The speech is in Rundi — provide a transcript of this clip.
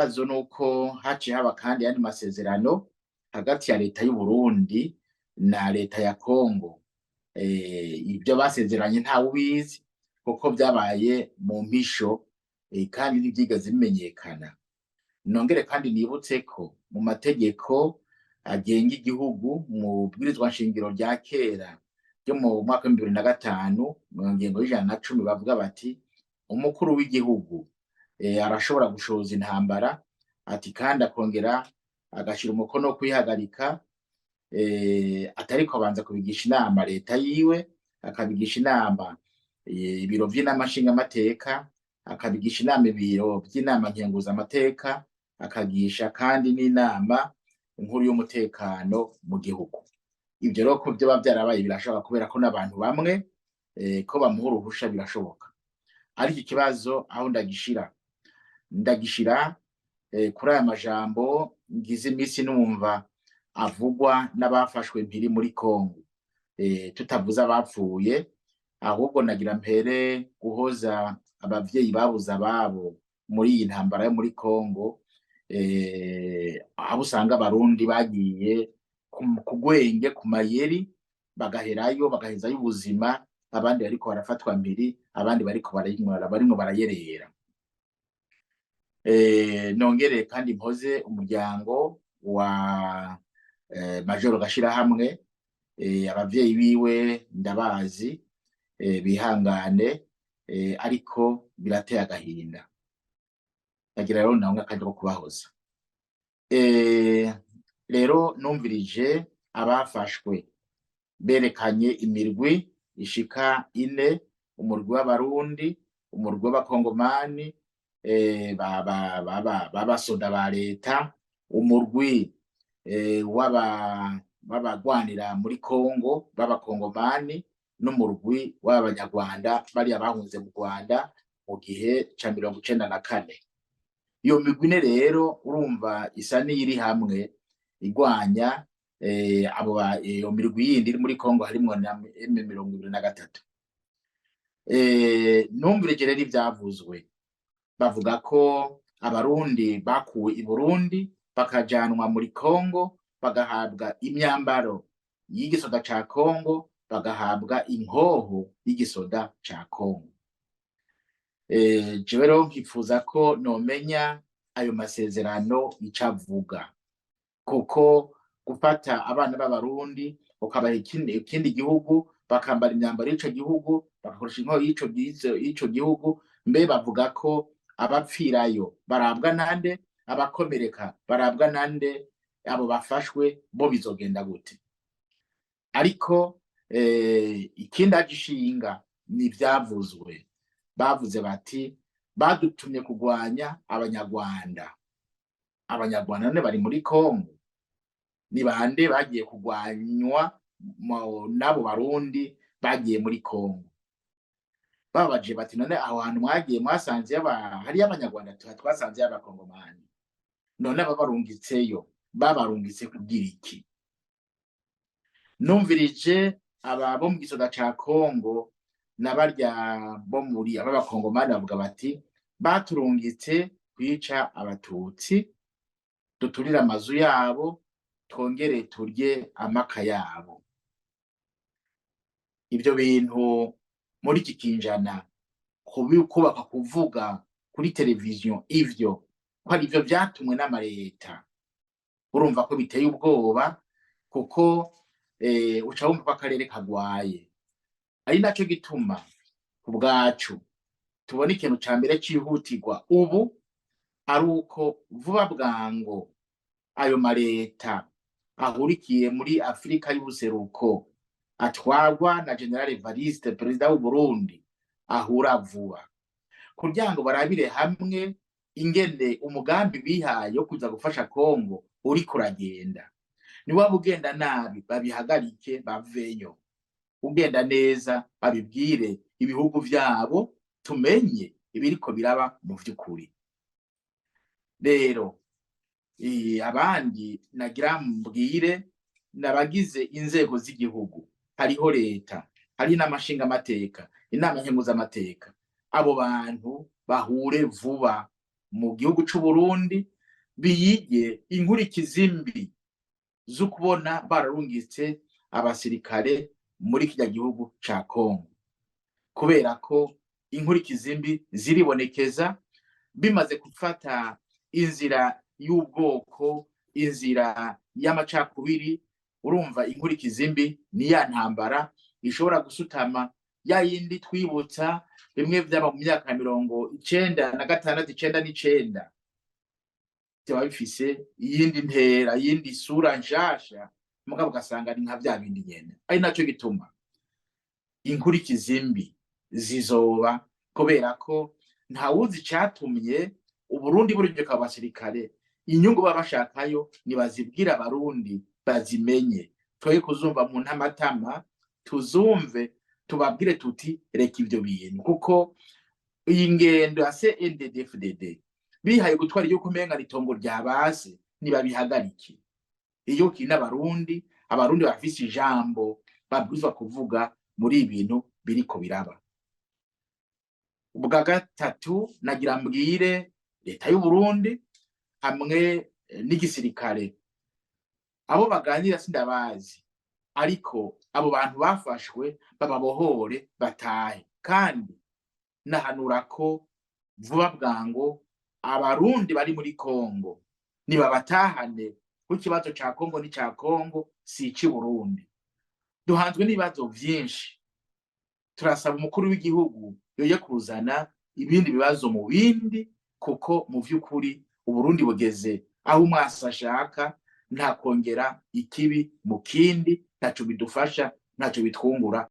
Ikibazo nuko haciye haba kandi ayandi masezerano hagati ya leta y'Uburundi na leta ya Kongo. Ibyo basezeranye ntawe ubizi, kuko vyabaye mu mpisho, kandi ntivyigeze bimenyekana. Nongere kandi nibutse ko mu mategeko agenga igihugu, mu bwirizwa nshingiro rya kera ryo mu mwaka w'2005, mu ngingo y'110, bavuga bati: "Umukuru w'igihugu arashobora gushoza intambara," ati kandi akongera agashira umukono wo kuyihagarika, atariko abanza kubigisha inama leta yiwe, akabigisha inama ibiro vy'inama nshingamateka, akabigisha inama ibiro vy'inama nkenguzamateka, akagisha kandi n'inama inkuru y'umutekano mu gihugu. Ivyo rero ko vyoba vyarabaye birashoboka, kubera ko n'abantu bamwe ko bamuha uruhusha birashoboka. Ariko ikibazo aho ndagishira kuri aya majambo ngize imisi numva avugwa n'abafashwe mpiri muri Kongo, tutavuze abapfuye, ahubwo nagira mpere guhoza abavyeyi babuze ababo muri iyi ntambara yo muri Kongo, aho usanga Abarundi bagiye ku gwenge, ku mayeri, bagaherayo, bagahezayo ubuzima, abandi bariko barafatwa mpiri, abandi bariko barimwo barayerera. Nongere kandi mpoze umuryango wa Majoro Gashirahamwe, abavyeyi biwe ndabazi, bihangane, ariko birateye agahinda. Ndagira rero nawe akanya ko kubahoza. Rero numvirije abafashwe berekanye imirwi ishika ine: umurwi w'Abarundi, umurwi w'Abakongomani b'abasoda ba leta, umurwi w'abagwanira muri Kongo b'Abakongomani, n'umurwi w'Abanyarwanda bariya bahunze mu Rwanda mu gihe ca 94. Iyo migwi ine rero urumva isa n'iyiri hamwe igwanya abo iyo mirwi yindi iri muri Kongo, harimwo na M23. Numvirije rero ivyavuzwe, bavuga ko Abarundi bakuwe i Burundi bakajanwa muri Kongo, bagahabwa imyambaro y'igisoda ca Kongo, bagahabwa inkoho y'igisoda ca Kongo. Jewe rero nkifuza ko nomenya ayo masezerano ico avuga, kuko gufata abana b'Abarundi ukabaha ikindi gihugu, bakambara imyambaro y'ico gihugu, bagakoresha inkoho y'ico gihugu, mbe bavuga ko abapfirayo barabwa nande? Abakomereka barabwa nande? Abo bafashwe bo bizogenda gute? Ariko ikindi agishinga ni ivyavuzwe. Bavuze bati: "Badutumye kugwanya Abanyarwanda." Abanyarwanda none bari muri Kongo ni bande bagiye kugwanywa n'abo Barundi bagiye muri Kongo? Babajije bati: "None aho hantu mwagiye mwasanze hariyo Abanyarwanda?" "Twasanzeyo Abakongomani." None ababarungitseyo babarungitse kugira iki? Numvirije aba bo mu gisoda ca Kongo na barya bo muri aba Bakongomani, bavuga bati: "Baturungitse kwica Abatutsi, duturire amazu yabo, twongere turye amaka yabo." Ivyo bintu muri iki kinjana kubaka kuvuga kuri televiziyo ivyo ko ari ivyo vyatumwe n'amareta, urumva ko biteye ubwoba, kuko uca wumva ko akarere kagwaye. Ari naco gituma ku bwacu tubona ikintu ca mbere cihutirwa ubu ari uko vuba bwango ayo mareta ahurikiye muri Afurika y'Ubuseruko atwarwa na General Evariste, perezida w'u Burundi, ahura vuba kugira ngo barabire hamwe ingene umugambi bihaye wo kuza gufasha Kongo uriko uragenda. Niwaba ugenda nabi, babihagarike baveyo; ugenda neza, babibwire ibihugu vyabo, tumenye ibiriko biraba mu vy'ukuri. Rero abandi nagira mbwire nabagize inzego z'igihugu: hariho leta, hari n'amashingamateka, inama nkenguzamateka. Abo bantu bahure vuba mu gihugu c'u Burundi. Biyige inkurikizi mbi zo kubona bararungitse abasirikare muri kirya gihugu ca Kongo, kubera ko inkurikizi mbi ziribonekeza bimaze gufata inzira y'ubwoko, inzira y'amacakubiri. Urumva, inkurikizi mbi ni ya ntambara ishobora gusutama, ya yindi twibutsa bimwe vyaba mu myaka 96, 99, byaba bifise iyindi ntera, iyindi sura nshasha, mugabo ugasanga ni nka vya bindi nyene. Ari naco gituma inkurikizi mbi zizoba, kubera ko ntawuzi icatumye Uburundi burungika abasirikare. Inyungu baba bashakayo nibazibwira Abarundi bazimenye, twoye kuzumva mu ntamatama, tuzumve, tubabwire tuti: "Reka ivyo bintu", kuko iyi ngendo ya CNDD-FDD bihaye gutwara igihugu umenga itongo rya base, nibabihagarike. Iyo kiri n'Abarundi, Abarundi bafise ijambo babwirizwa kuvuga muri ibintu biriko biraba. Ubwa gatatu, nagira mbwire leta y'u Burundi hamwe n'igisirikare, abo baganira sindabazi, ariko abo bantu bafashwe bababohore batahe. Kandi nahanura ko vuba bwango Abarundi bari muri Kongo nibabatahane, kuko ikibazo ca Kongo ni ca Kongo, si ici Burundi. Duhanzwe n'ibibazo vyinshi. Turasaba umukuru w'igihugu yoye kuzana ibindi bibazo mu bindi, kuko mu vy'ukuri Uburundi bugeze aho umwasi ashaka. Nta kongera ikibi mu kindi, ntaco bidufasha, ntaco bitwungura.